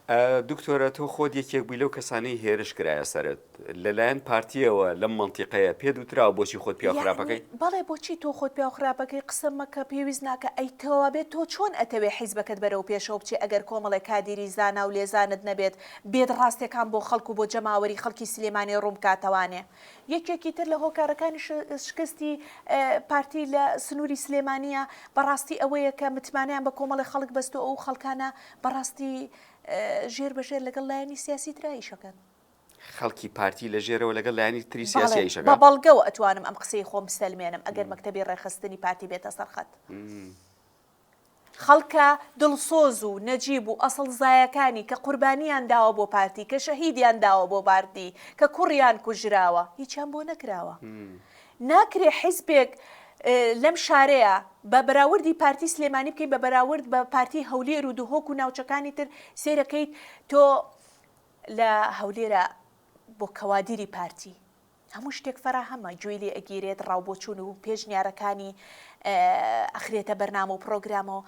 دکتۆرە تۆ خۆت یەکێک بووی لەو کەسانەی هێرش کرایە سەرت لەلایەن پارتیەوە لەم مەنتیقەیە پێت وتراوە بۆچی خۆت پیاو خراپەکەی؟ یەعنی بەڵێ بۆچی تۆ خۆت پیاو خراپەکەی قسە مەکە پێویست ناکا ئەی تەوابێت تۆ چۆن ئەتەوێ حیزبەکەت بەرەو پێشەوە بچێ ئەگەر کۆمەڵێ کادیری زانا و لێزانت نەبێت بێت ڕاستێکان بۆ خەڵک و بۆ جەماوەری خەڵکی سلێمانی ڕوون بکاتەوانێ یەکێکی تر لە هۆکارەکانی شکستی پارتی لە سنووری سلێمانیە بەڕاستی ئەوەیە کە متمانەیان بە کۆمەڵی خەڵک بەستۆ ئەو خەڵکانە بەڕاستی ژێر بە ژێر لەگەڵ لایەنی سیاسی ترا ئیشەکەن. خەڵکی پارتی لە ژێرەوە لەگەڵ لایەنی تری سیاسی ئیشەکە؟ بە بەڵگەوە ئەتوانم ئەم قسەی خۆم بسەلمێنم ئەگەر مەکتەبی ڕێکخستنی پارتی بێتە سەر خەت. خەڵکە دڵسۆز و نەجیب و ئەسڵزایەکانی کە قوربانیان داوە بۆ پارتی، کە شەهیدیان داوە بۆ پارتی، کە کوڕیان کوژراوە، هیچیان بۆ نەکراوە. ناکرێ حیزبێک لەم شارەیا بە بەراوردی پارتی سلێمانی بکەین بە بەراورد بە پارتی هەولێر و دهۆک و ناوچەکانی تر سەیرەکەیت تۆ لە هەولێرە بۆ کەوادیری پارتی هەموو شتێک فەراهەمە گوێی لێ ئەگیرێت ڕاوبۆچوون و پێشنیارەکانی ئەخرێتە بەرنامە و پڕۆگرامەوە.